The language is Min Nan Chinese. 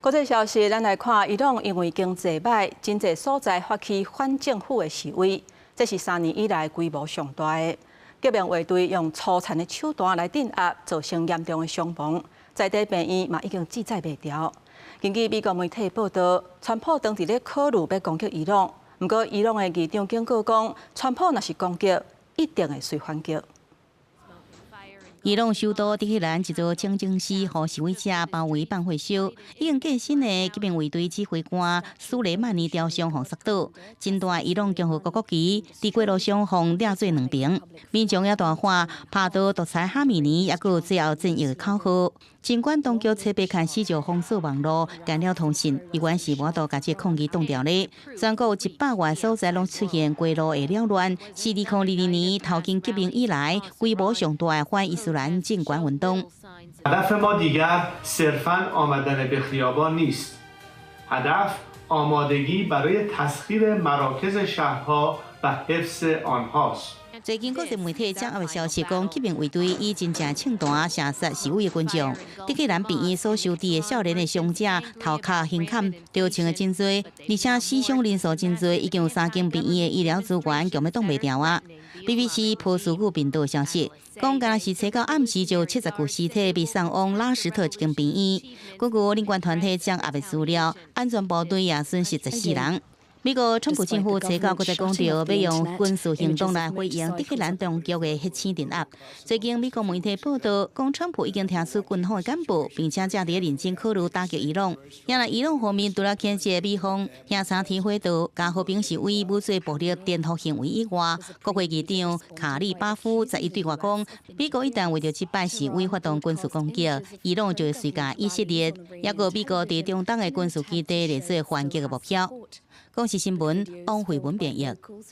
國際消息，咱來看，伊朗因為經濟䆀，真濟所在發起反政府的示威，這是3年以來規模上大的。革命衛隊用粗殘的手段來鎮壓，造成嚴重的傷亡，在地病院嘛已經記載袂牢。根據美國媒體報道，川普當時咧考慮欲攻擊伊朗，毋過伊朗的議長警告講，川普若是攻擊，一定會隨反擊。伊朗首都德黑蘭一座清真寺，予示威者包圍放火燒，已經過身的革命衛隊指揮官蘇雷曼尼雕像予摔倒，真大伊朗共和國國旗佇街路上予掠做兩爿，民眾也大喊拍倒獨裁哈米尼，抑閣有最後戰役的口號。儘管當局初八開始就封鎖網路、干擾通訊，猶原是無法度共這個抗議擋牢咧。全國有100外所在攏出現街路的擾亂，是2022年頭前革命以來規模上大的反伊斯蘭政權運動。 هدف ما دیگر صرفا آمدن به خیابان نیست. هدف آمادگی برای تسخیر مراکز شهرها و حفظ آنهاست. 最近國際媒體掌握的消息講，革命衛隊以真正槍彈射殺示威的群眾。德黑蘭病院所收治的少年的傷者頭殼胸坎著槍的真濟，而且死傷人數真濟，已經有三間病院的醫療資源強欲擋袂牢啊！BBC 波斯語頻道消息講，敢若是初九暗時就有70具屍體被送往拉什特一間病院。根據人權團體掌握的資料，安全部隊也損失14人。美國川普政府初九閣再講著，欲用軍事行動來回應德黑蘭當局的血腥鎮壓。最近美國媒體報道，講川普已經聽取軍方的簡報，並且正佇認真考慮打擊伊朗。也若伊朗方面除了譴責美方興三天火刀、共和平示威武做暴力顛覆行為以外，國會議長卡利巴夫十一對外講，美國一旦為著這擺示威發動軍事攻擊，伊朗就會隨共以色列，抑閣美國佇中東的軍事基地列做反擊的目標。公視新聞，王慧文編譯。